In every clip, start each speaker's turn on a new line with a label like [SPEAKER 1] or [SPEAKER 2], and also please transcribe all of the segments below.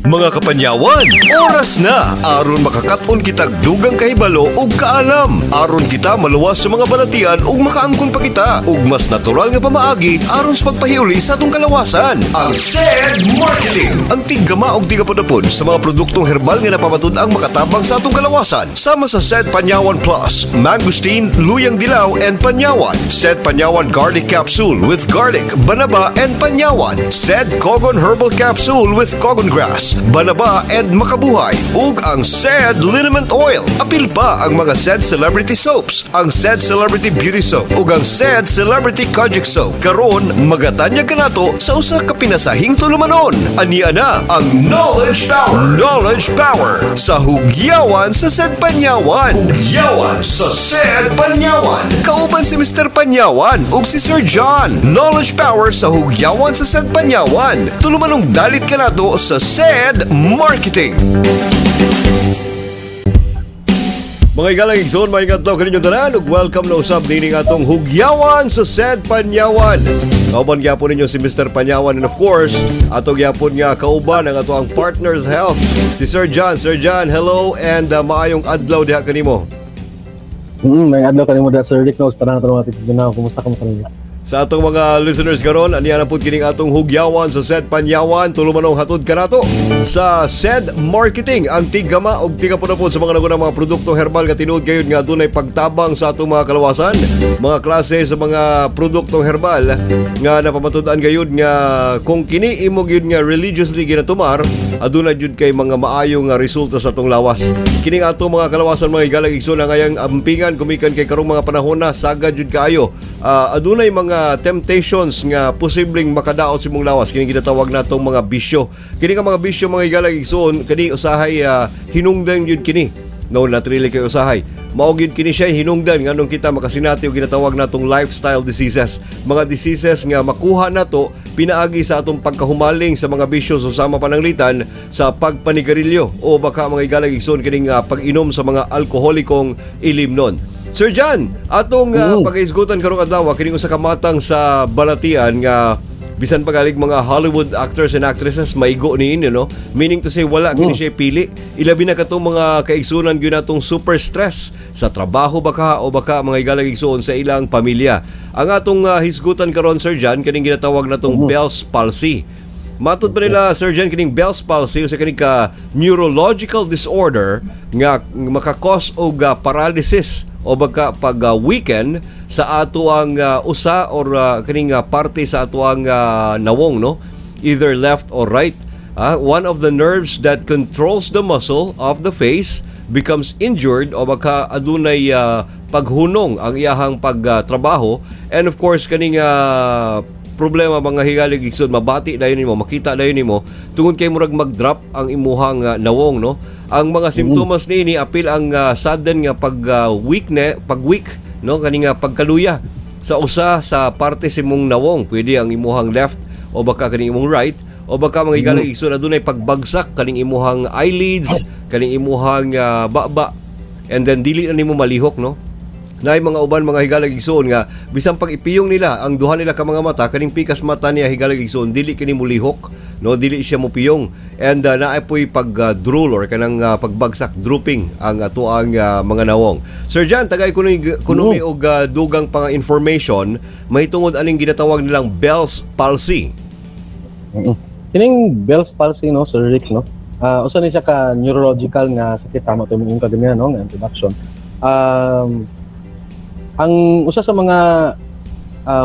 [SPEAKER 1] Mga kapanyawan, oras na aron makakaton kitag dugang kahibalo ug kaalam. Aron kita maluwas sa mga balatian ug makaangkon pa kita ug mas natural nga pamaagi aron sa pagpahiuli sa atong kalawasan. Ang SED Marketing, ang tiggama og tigapudapod sa mga produktong herbal nga napamatud-ang makatabang sa atong kalawasan. Sama sa SED Panyawan Plus, Mangosteen, Luyang Dilaw and Panyawan. SED Panyawan Garlic Capsule with garlic, banaba and Panyawan. SED Kogon Herbal Capsule with Kogon Grass, banaba and makabuhay. Ug ang SED Liniment Oil. Apil pa ang mga SED Celebrity Soaps, ang SED Celebrity Beauty Soap ug ang SED Celebrity Kojic Soap. Karon magatanyag kanato sa usa ka pinasahing tulumanon. Ania na ang Knowledge Power. Knowledge Power sa Hugyawan sa SED Panyawan. Hugyawan sa SED Panyawan. Kauban si Mr. Panyawan ug si Sir John. Knowledge Power sa Hugyawan sa SED Panyawan. Tulumanong dalit kanato sa SED Marketing. Mga igalang igsoon, maayong adlaw kaninyong tanan ug welcome na usab nining atong Hugyawan sa SED Panyawan. Kauban gyapon ninyo si Mr. Panyawan and of course, ato gyapon nga kauban ang ato ang Partners Health, si Sir John. Sir John, hello and maayong adlaw diha kanimo.
[SPEAKER 2] May adlaw kanimo da, Sir Rick, no, tanan tanan natin ginaw. Kumusta ka mo kanina?
[SPEAKER 1] Sa atong mga listeners karon, aniya na pud kining atong Hugyawan sa SED Panyawan, tulumanong hatod kanato sa SED Marketing, ang tiggama og tigapunapod sa mga nagunang mga produktong herbal nga tinuod gayud nga adunay pagtabang sa atong mga kalawasan, mga klase sa mga produktong herbal nga napamatud-an gayud nga kung kini imo gyud nga religiously ginatumar, aduna jud kay mga maayo nga resulta sa atong lawas. Kining atong mga kalawasan, mga igalang igsoon, nga yang ampingan gumikan kay karong mga panahon na sagad jud kaayo. Adunay mga temptations nga posibleng makadaot sa imong lawas, kini ginatawag natong mga bisyo. Kini nga mga bisyo, mga igalang igsoon, kani usahay hinungdan jud kini, no, naturally kay usahay mao gyud kini siya hinungdan nganong kita makasinati og ginatawag natong lifestyle diseases, mga diseases nga makuha nato pinaagi sa atong pagkahumaling sa mga bisyo, so sama pananglitan sa pagpanigarilyo o baka, mga igalang igsoon, kining pag-inom sa mga alkoholikong ilimnon. Sir John, atong paghisgutan karong adlaw kining usa ka matang sa balatian nga bisan pa galig mga Hollywood actors and actresses maigo niini, no? Meaning to say, wala kini siya pili. Ilabi na katong mga kaigsunan gyud natong super stress sa trabaho baka o baka, mga igalang igsuon, sa ilang pamilya. Ang atong hisgutan karon, Sir John, kining ginatawag natong Bell's palsy. Matod pa nila, Sir John, kining Bell's palsy usa kini ka neurological disorder nga maka-cause og paralysis o baka pag weaken sa ato ang usa or kining parte sa ato ang nawong, no, either left or right. One of the nerves that controls the muscle of the face becomes injured o baka adunay paghunong ang iyahang pagtrabaho. And of course, kaning problema, mga higalig igsoon, mabati dayon nimo, makita dayon nimo tungod kay murag mag-drop ang imuhang nawong, no? Ang mga simptomas niini apil ang sudden nga pag weak, pag weak, no, kani nga pagkaluya sa usa sa parte sa imong nawong, pwede ang imuhang left o baka kaning imong right, o baka, mga higalig igsoon, adunay pagbagsak kaning imuhang eyelids, kaning imuhang baba, and then dili na nimo malihok, no? Naay mga uban, mga higalag igsoon, nga bisan pag ipiyong nila ang duha nila ka mga mata, kaning pikas mata niya, higalag igsoon, dili kini mulihok, no, dili siya mupiyong. And naay poy pag drool or kanang pagbagsak, drooping ang atoang mga nawong. Sir John, tagay kuno kuno mi og dugang pang information mahitungod aning ginatawag nilang Bell's palsy.
[SPEAKER 2] Kining Bell's palsy, no, Sir Rick, no. Usa ni siya ka neurological nga sakit, tama to imong kaganina, no, nga introduction. Ang usa sa mga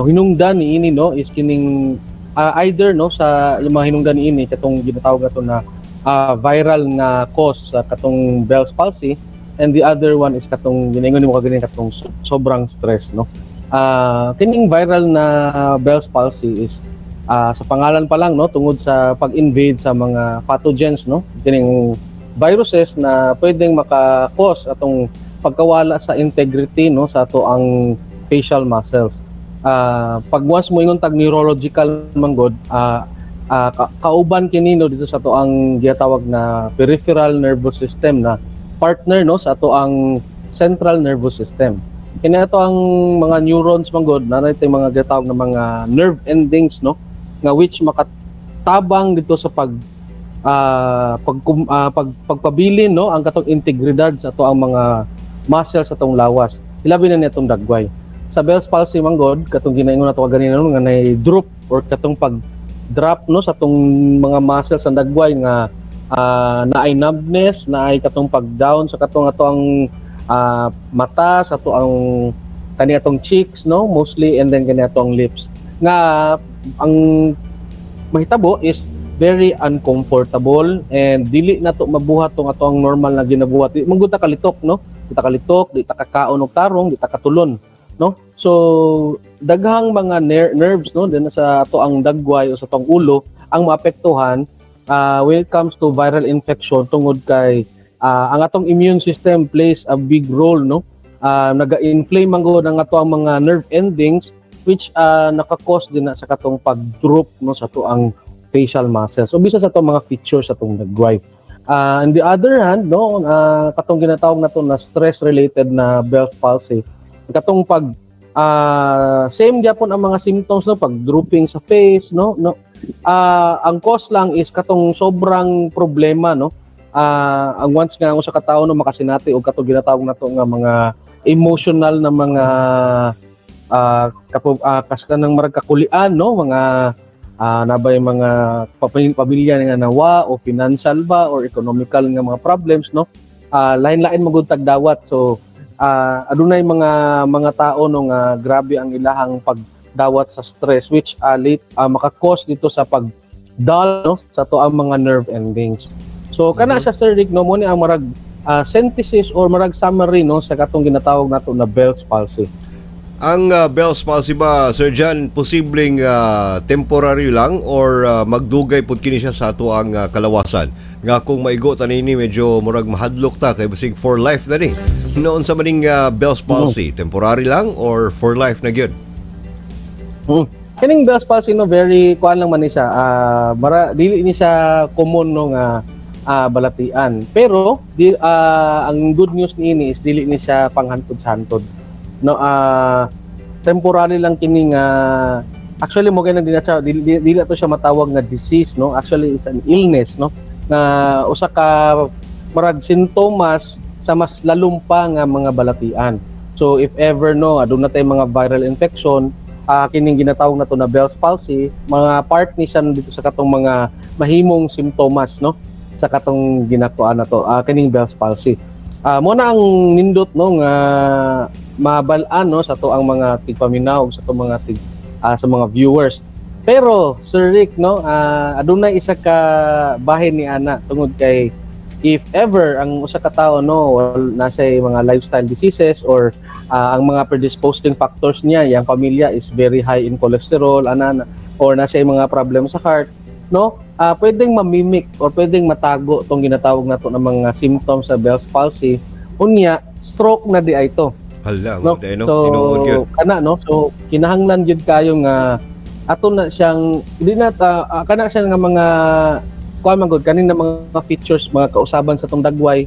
[SPEAKER 2] hinungdan niini, no, is kining either, no, sa yung mga hinungdan niini katong ginatawag nato na viral nga cause sa katong Bell's palsy, and the other one is katong ginaingon nimo kaganina, katong sobrang stress, no. Kining viral na Bell's palsy is sa pangalan pa lang, no, tungod sa pag-invade sa mga pathogens, no, kining viruses na pwedeng maka-cause atong pagkawala sa integrity, no, sa ato ang facial muscles. Pag once mo ingon tag neurological man god, kauban kini, no, dito sa ato ang gitawag na peripheral nervous system na partner, no, sa ato ang central nervous system. Kini ato ang mga neurons man god, naa mga gitawag na mga nerve endings, no, nga which makatabang dito sa pag pagpabilin, no, ang katong integridad sa ato ang mga muscles sa atong lawas, ilabi na ni atong dagway. Sa Bell's palsy manggod, katong ginaingon nato kaganina, no, nga nay droop or katong pag drop, no, sa atong mga muscles sa dagway nga naay numbness, naay katong pag down sa katong ato ang mata, sa ato ang kani atong cheeks, no, mostly, and then kani atong lips, nga ang mahitabo is very uncomfortable and dili na to mabuhat tong ato ang normal na ginabuhat. Di man gud ta kalitok, no? Di ta kalitok, di ta kakaon og tarong, di ta katulon, no? So daghang mga nerves, no, din sa ato ang dagway o sa atong ulo ang maapektuhan when it comes to viral infection tungod kay ang atong immune system plays a big role, no? Naga-inflame man gud ang ato ang mga nerve endings, which naka-cause din na sa katong pag-droop, no, sa ato ang facial muscles o bisa sa atong mga features sa atong dagway. On the other hand, no, katong ginatawag nato na stress related na Bell's palsy, katong pag same gyapon ang mga symptoms, no, pag drooping sa face, no. Ang cause lang is katong sobrang problema, no. Ang once nga ang usa ka tawo, no, makasinati og katong ginatawag nato nga mga emotional na mga kas kanang marag kakulian, no, mga nabay mga pamilya nga nawa o financial ba or economical nga mga problems, no, lain-lain magud tagdawat. So adunay mga tao, no, nga grabe ang ilahang pagdawat sa stress, which late maka-cause dito sa pag dull, no, sa to ang mga nerve endings. So kana siya, Sir Rick, no, mo ni ang marag synthesis or marag summary, no, sa katong ginatawag nato na Bell's palsy.
[SPEAKER 1] Ang Bell's palsy ba, Sir John, posibleng temporary lang or magdugay pud kini siya sa ato ang kalawasan? Nga kung maigo ta nini, medyo murag mahadlok ta kay basig for life na ni. Noon sa maning Bell's palsy, temporary lang or for life na gyud?
[SPEAKER 2] Kining Bell's palsy, no, very kuan lang man ni siya. Mara dili ni siya common, no, nga balatian. Pero di ang good news niini is dili ni siya panghantod sa hantod. No, temporary lang kini nga actually mo kay nang di na siya dili, dili, dili to siya matawag nga disease, no. Actually, it's an illness, no, nga usa ka marag sintomas sa mas lalom pa nga mga balatian. So if ever, no, aduna tay mga viral infection, kining ginatawag na to na Bell's palsy, mga part ni siya dito sa katong mga mahimong simptomas, no, sa katong ginatuan na to, kining Bell's palsy. Mo na ang nindot, no, nga mabal-an, no, sa to ang mga tigpaminaw sa to mga tig sa mga viewers. Pero Sir Rick, no, adunay isa ka bahin ni ana tungod kay if ever ang usa ka tawo, no, nasa mga lifestyle diseases or ang mga predisposing factors niya, yang pamilya is very high in cholesterol ana na, or nasa mga problem sa heart, no, pwedeng mamimic or pwedeng matago tong ginatawag nato ng mga symptoms sa Bell's palsy, unya stroke na di ay to.
[SPEAKER 1] Hala,
[SPEAKER 2] no?
[SPEAKER 1] mo no,
[SPEAKER 2] So
[SPEAKER 1] tinuod gyud.
[SPEAKER 2] Kana, no, so kinahanglan gyud kayo nga ato na siyang di na kana siya nga mga kuan man gud kanin na mga features, mga kausaban sa tong dagway,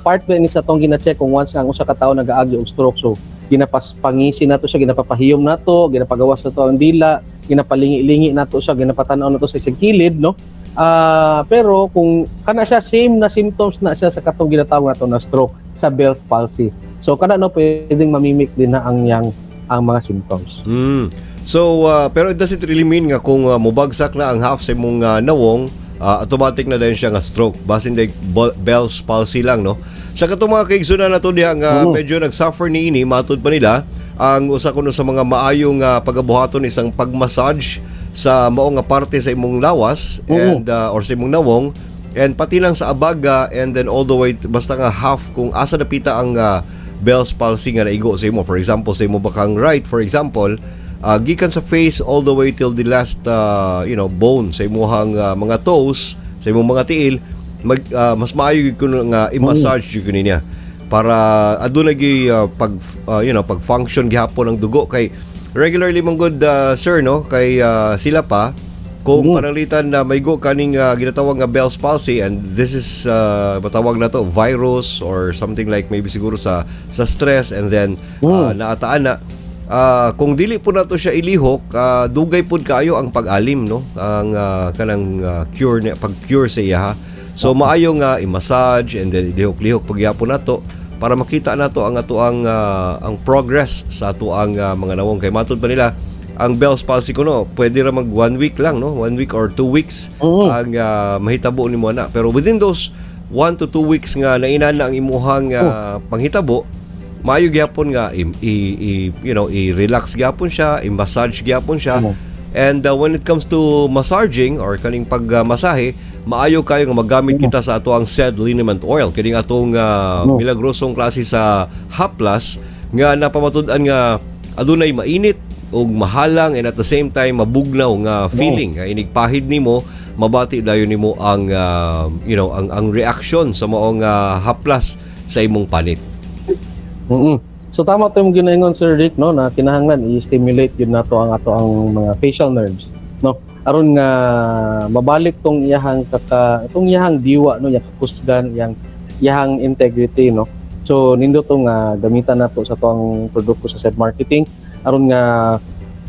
[SPEAKER 2] part ba ni sa tong gina-check kung once nga ang usa ka tawo nagaagi og stroke. So ginapaspangisi nato siya, ginapapahiyom nato, ginapagawas nato ang dila, ginapalingi-lingi nato siya, ginapatan-aw nato sa isang kilid, no. Pero kung kana siya same na symptoms na siya sa katong ginatawag nato na stroke sa Bell's palsy, so kana, no, pwedeng mamimic din na ang yang ang mga symptoms.
[SPEAKER 1] So, pero it doesn't really mean nga kung mubagsak na ang half sa imong nawong, automatic na din siya nga stroke. Basin day Bell's palsy lang, no? Sa katong mga kaigsunan nato diha nga medyo nag-suffer niini, matud pa nila, ang usa kuno sa mga maayong pagabuhaton isang pag-massage sa mao nga parte sa imong lawas and or sa imong nawong and pati lang sa abaga and then all the way basta nga half kung asa napita ang Bell's palsy nga naigo sa imo. For example, sa imo bakang right, for example, gikan sa face all the way till the last bone sa imuhang mga toes, sa imong mga tiil, mas maayo gyud kuno nga i-massage gyud kuno niya para aduna gyud pag pag function gihapon ng dugo, kay regularly man good, sir, no, kay sila pa kung pananglitan na maigo kaning ginatawag nga Bell's palsy, and this is matawag na to virus or something like maybe siguro sa stress and then naataan na Kung dili po nato siya ilihok, dugay pud kaayo ang pag-alim, no, ang kanang cure niya, pag-cure sa iya, ha. So maayo nga i-massage and then ilihok-lihok pagyapon nato para makita nato ang ato ang progress sa ato ang mga nawong, kay matud pa nila ang Bell's palsy kuno pwede ra mag one week lang, no, 1 week or 2 weeks ang mahitabo nimo na. Pero within those 1 to 2 weeks nga nainana ang imuhang panghitabo, maayo gyapon nga i, i- i- you know i-relax gyapon siya, i-massage gyapon siya. And when it comes to massaging or kaning pagmasahe, maayo kayo nga maggamit kita sa ato ang said liniment oil, kining atong milagrosong klase sa haplas nga napamatud-an nga adunay mainit ug mahalang and at the same time mabugnaw nga feeling nga inigpahid nimo, mabati dayon nimo ang you know ang reaction sa maong haplas sa imong panit.
[SPEAKER 2] So tama to yung ginaingon, Sir Rick, no, na kinahanglan i-stimulate gyud nato ang ato ang mga facial nerves, no, aron nga mabalik tong iyahang kaka itong iyahang diwa, no, iyang kakusgan, iyang iyahang integrity, no. So nindot to nga gamitan nato sa atong produkto sa said marketing aron nga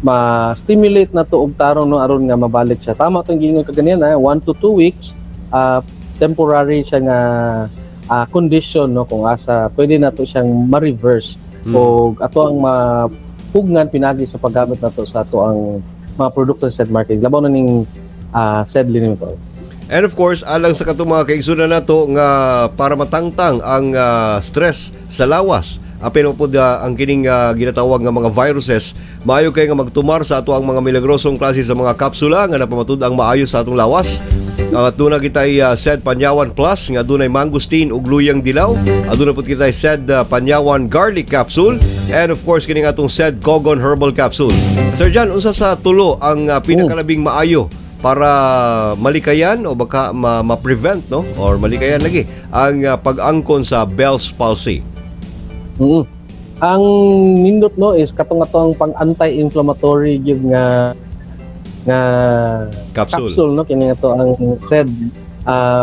[SPEAKER 2] ma-stimulate nato og tarong, no, aron nga mabalik siya. Tama tong giingon kaganina, 1 to 2 weeks, temporary siya nga condition, no, kung asa pwede nato siyang ma-reverse o ato ang mapugnan pinagi sa paggamit nato sa ato ang mga produkto sa said marketing, labaw na ning said liniment oil.
[SPEAKER 1] And of course, alang sa katong mga kaigsunan nato nga para matangtang ang stress sa lawas, apil mo pud ang kining ginatawag nga mga viruses, maayo kay nga magtumar sa ato ang mga milagrosong klase sa mga kapsula nga napamatud ang maayo sa atong lawas. Ang aduna kitay Sed Panyawan Plus nga adunay mangosteen ug luyang dilaw. Aduna pud kitay Sed Panyawan Garlic Capsule and of course kining atong Sed Kogon Herbal Capsule. Sir John, unsa sa tulo ang pinakalabing maayo para malikayan o baka ma-prevent, no, or malikayan lagi ang pag-angkon sa Bell's palsy?
[SPEAKER 2] Ang nindot, no, is katong atong pang anti-inflammatory gyud nga nga
[SPEAKER 1] capsule.
[SPEAKER 2] Capsule, no, kini ato ang said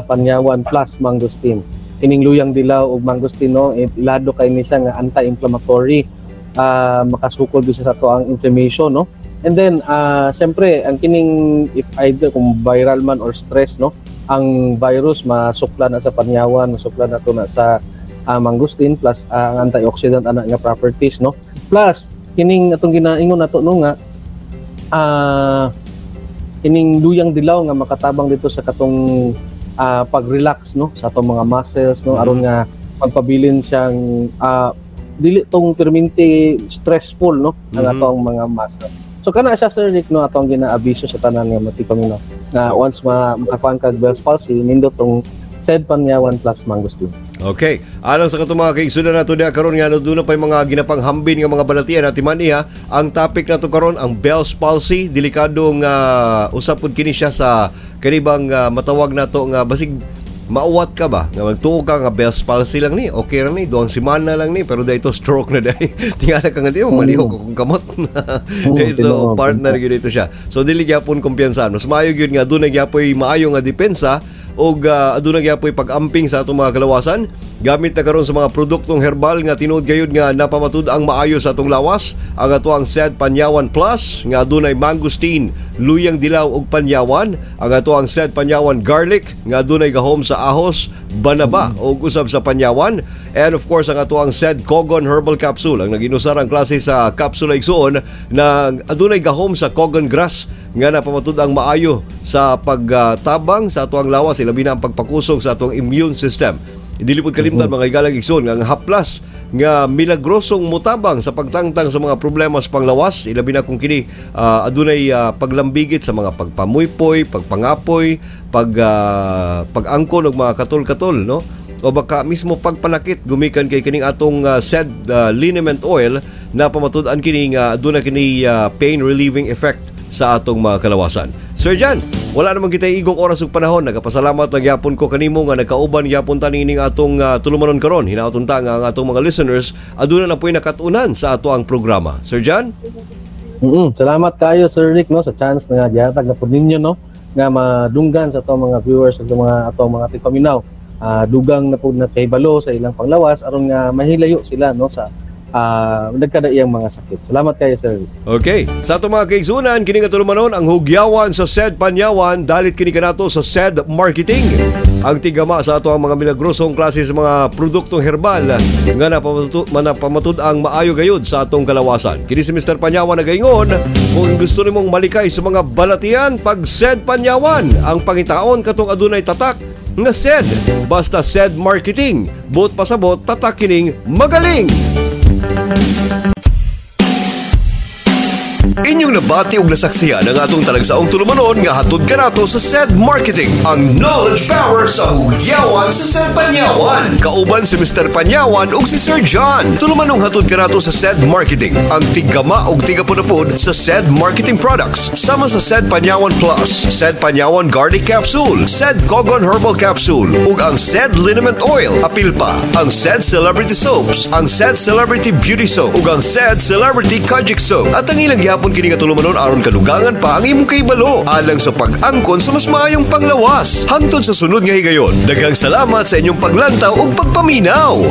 [SPEAKER 2] Panyawan Plus Mangosteen. Kining luyang dilaw ug mangosteen, no, ilado kay ni siya nga anti-inflammatory, makasukol gyud siya sa ato ang inflammation, no. And then siyempre ang kining if either kung viral man or stress, no, ang virus masukla na sa panyawan, masukla na to na sa mangosteen plus ang antioxidant ana nga properties, no. Plus kining atong ginaingon nato, no, nga kining luyang dilaw nga makatabang dito sa katong pag-relax, no, sa atong mga muscles, no, aron nga pagpabilin siyang dili tong perminti stressful, no, ang atong mga muscle. So kana siya, Sir Rick, no, atong ginaabiso sa tanan nga matipaminaw nga once ma makakuan kag Bell's palsy, nindot tong said Panyawan Plus Mangosteen.
[SPEAKER 1] Okay. Alang sa katong mga kaigsunan nato diha karon nga doon na pa yung mga ginapanghambin nga mga balatian at maniha, ang topic nato karon ang Bell's palsy, delikado nga usap pud kini siya sa kanibang matawag nato nga basig mauwat ka ba nga magtuo ka nga Bell's palsy lang ni, okay ra ni, 2 semana lang ni, pero dito stroke na dai. Tingala ka nga di mo malihok akong kamot dito. Part na rin dito siya, so dili gyapon kumpiyansa. Mas maayo gyud nga adunay gyapoy maayo nga depensa ug aduna gyapoy pag-amping sa atong mga kalawasan gamit na karon sa mga produktong herbal nga tinuod gayud nga napamatud ang maayo sa atong lawas, ang ato ang Sed Panyawan Plus nga adunay mangosteen, luyang dilaw ug panyawan, ang ato ang Sed Panyawan Garlic nga adunay gahom sa ahos, banaba ug usab sa panyawan, and of course ang ato ang Sed Kogon Herbal Capsule, ang naginusarang klase sa kapsula, igsuon, na adunay gahom sa Kogon grass nga napamatud ang maayo sa pagtabang sa atoang lawas, ilabi na ang pagpakusog sa atong immune system. Dili pud kalimtan, mga igalang igsoon, nga ang haplas nga milagrosong mutabang sa pagtangtang sa mga problema sa panglawas, ilabi na kung kini adunay paglambigit sa mga pagpamuypoy, pagpangapoy, pag-angkon og mga katol-katol, no, o baka mismo pagpanakit gumikan kay kining atong said liniment oil na pamatud-an kini nga aduna kini pain relieving effect sa atong mga kalawasan. Sir John, wala naman kita igong oras ug panahon. Nagapasalamat lang gyapon ko kanimo nga nagkauban gyapon ta niining atong tulumanon karon. Hinaoton ta nga ang atong mga listeners aduna na po'y nakatunan sa ato ang programa. Sir John?
[SPEAKER 2] Salamat kayo, Sir Rick, no, sa chance nga gihatag na pud ninyo, no, nga madunggan sa atong mga viewers ug mga atong mga tigpaminaw. Dugang na pud na kahibalo sa ilang panglawas aron nga mahilayo sila, no, sa nagkada iyang mga sakit. Salamat kayo, sir.
[SPEAKER 1] Okay. Sa ato mga kaigsunan, kini nga tulumanon ang hugyawan sa SED Panyawan, dalit kini kanato sa SED Marketing. Ang tigama sa ato ang mga milagrosong klase sa mga produktong herbal nga napamatud ang maayo gayud sa atong kalawasan. Kini si Mr. Panyawan nagaingon, kung gusto nimong malikay sa mga balatian, pag SED Panyawan, ang pangitaon katong adunay tatak nga SED. Basta SED Marketing, buot pasabot tatak kining magaling. Inyong nabati og nasaksihan ang atong talagsaong tulumanon nga hatod kanato sa SED Marketing, ang knowledge power sa hugyawan sa SED Panyawan. Kauban si Mr. Panyawan ug si Sir John. Tulumanong hatod kanato sa SED Marketing, ang tiggama og tigapunapod sa SED Marketing products. Sama sa SED Panyawan Plus, SED Panyawan Garlic Capsule, SED Kogon Herbal Capsule, ug ang SED Liniment Oil. Apil pa ang SED Celebrity Soaps, ang SED Celebrity Beauty Soap, ug ang SED Celebrity Kojic Soap. At ang ilang gihapon kini nga tulumanon aron kadugangan pa ang imong kahibalo alang sa pag-angkon sa mas maayong panglawas. Hangtod sa sunod nga higayon, daghang salamat sa inyong paglantaw ug pagpaminaw.